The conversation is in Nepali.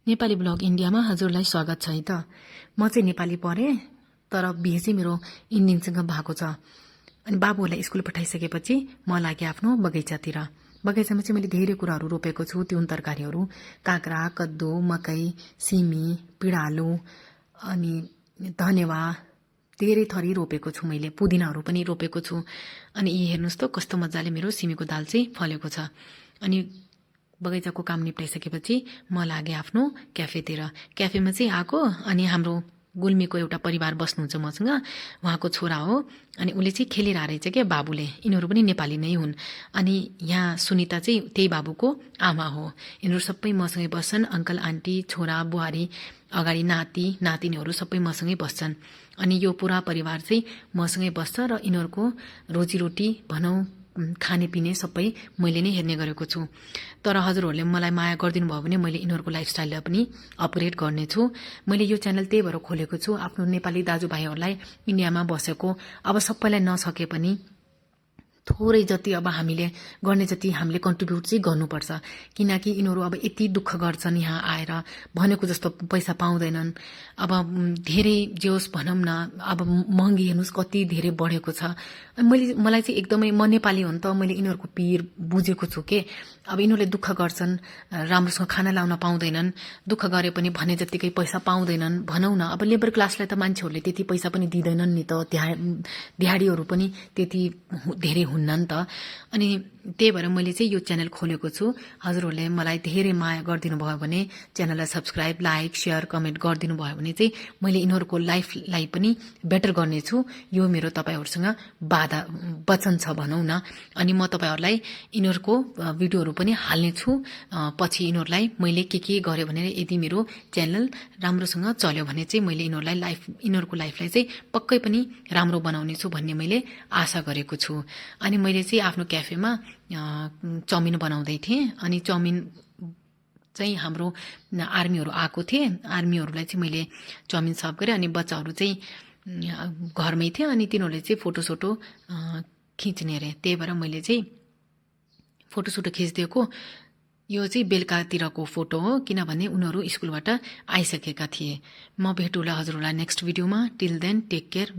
नेपाली ब्लग इन्डियामा हजुरलाई स्वागत छ है त। म चाहिँ नेपाली पढेँ तर बिहे चाहिँ मेरो इन्डियनसँग भएको छ। अनि बाबुहरूलाई स्कुल पठाइसकेपछि म लागेँ आफ्नो बगैँचातिर। बगैँचामा चाहिँ मैले धेरै कुराहरू रोपेको छु, तिउन तरकारीहरू, काँक्रा, कद्दु, मकै, सिमी, पिँडालु अनि धनेवा धेरै थरी रोपेको छु। मैले पुदिनाहरू पनि रोपेको छु। अनि यी हेर्नुहोस् त कस्तो मजाले मेरो सिमीको दाल चाहिँ फलेको छ। अनि बगैँचाको काम निप्टाइसकेपछि म लागेँ आफ्नो क्याफेतिर। क्याफेमा चाहिँ आएको अनि हाम्रो गुल्मीको एउटा परिवार बस्नुहुन्छ मसँग, उहाँको छोरा हो। अनि उसले चाहिँ खेलिरहेको रहेछ क्या बाबुले, यिनीहरू पनि नेपाली नै हुन्। अनि यहाँ सुनिता चाहिँ त्यही बाबुको आमा हो। यिनीहरू सबै मसँगै बस्छन्, अङ्कल आन्टी छोरा बुहारी अगाडि नाति नातिनीहरू सबै मसँगै बस्छन्। अनि यो पुरा परिवार चाहिँ मसँगै बस्छ र यिनीहरूको रोजीरोटी भनौँ खानेपिने सबै मैले नै हेर्ने गरेको छु। तर हजुरहरूले मलाई माया गरिदिनु भयो भने मैले यिनीहरूको लाइफस्टाइललाई पनि अपग्रेड गर्नेछु। मैले यो च्यानल त्यही भएर खोलेको छु, आफ्नो नेपाली दाजुभाइहरूलाई इन्डियामा बसेको अब सबैलाई नसके पनि थोरै जति अब हामीले गर्ने जति हामीले कन्ट्रिब्युट चाहिँ गर्नुपर्छ। किनकि यिनीहरू अब यति दुःख गर्छन् यहाँ आएर, भनेको जस्तो पैसा पाउँदैनन्। अब धेरै जे होस् भनौँ न, अब महँगी हेर्नुहोस् कति धेरै बढेको छ। मलाई चाहिँ एकदमै, म नेपाली हो नि त, मैले यिनीहरूको पीर बुझेको छु के। अब यिनीहरूले दुःख गर्छन्, राम्रोसँग खाना लाउन पाउँदैनन्, दुःख गरे पनि भने जत्तिकै पैसा पाउँदैनन्। भनौँ न अब लेबर क्लासलाई त मान्छेहरूले त्यति पैसा पनि दिँदैनन् नि त, दिहाडीहरू पनि त्यति धेरै हुन्न नि त। अनि त्यही भएर मैले चाहिँ यो च्यानल खोलेको छु। हजुरहरूले मलाई धेरै माया गरिदिनु भयो भने च्यानललाई सब्सक्राइब, लाइक, सेयर, कमेन्ट गरिदिनु भयो भने चाहिँ मैले यिनीहरूको लाइफलाई पनि बेटर गर्नेछु। यो मेरो तपाईँहरूसँग वचन छ भनौँ न। अनि म तपाईँहरूलाई यिनीहरूको भिडियोहरू पनि हाल्नेछु पछि। यिनीहरूलाई मैले के गरेँ भनेर यदि मेरो च्यानल राम्रोसँग चल्यो भने चाहिँ मैले यिनीहरूको लाइफलाई चाहिँ पक्कै पनि राम्रो बनाउने छु भन्ने मैले आशा गरेको छु। अनि मैले चाहिँ आफ्नो क्याफेमा चाउमिन बनाउँदै थिएँ। अनि चाउमिन चाहिँ हाम्रो आर्मीहरू आएको थिए, आर्मीहरूलाई चाहिँ मैले चाउमिन सर्भ गरेँ। अनि बच्चाहरू चाहिँ घरमै थियो, अनि तिनीहरूले चाहिँ फोटोसोटो खिच्ने अरे, त्यही भएर मैले चाहिँ फोटोसोटो खिचिदिएको। यो चाहिँ बेलुकातिरको फोटो हो, किनभने उनीहरू स्कुलबाट आइसकेका थिए। म भेटुला हजुरहरूलाई नेक्स्ट भिडियोमा। Till then take care.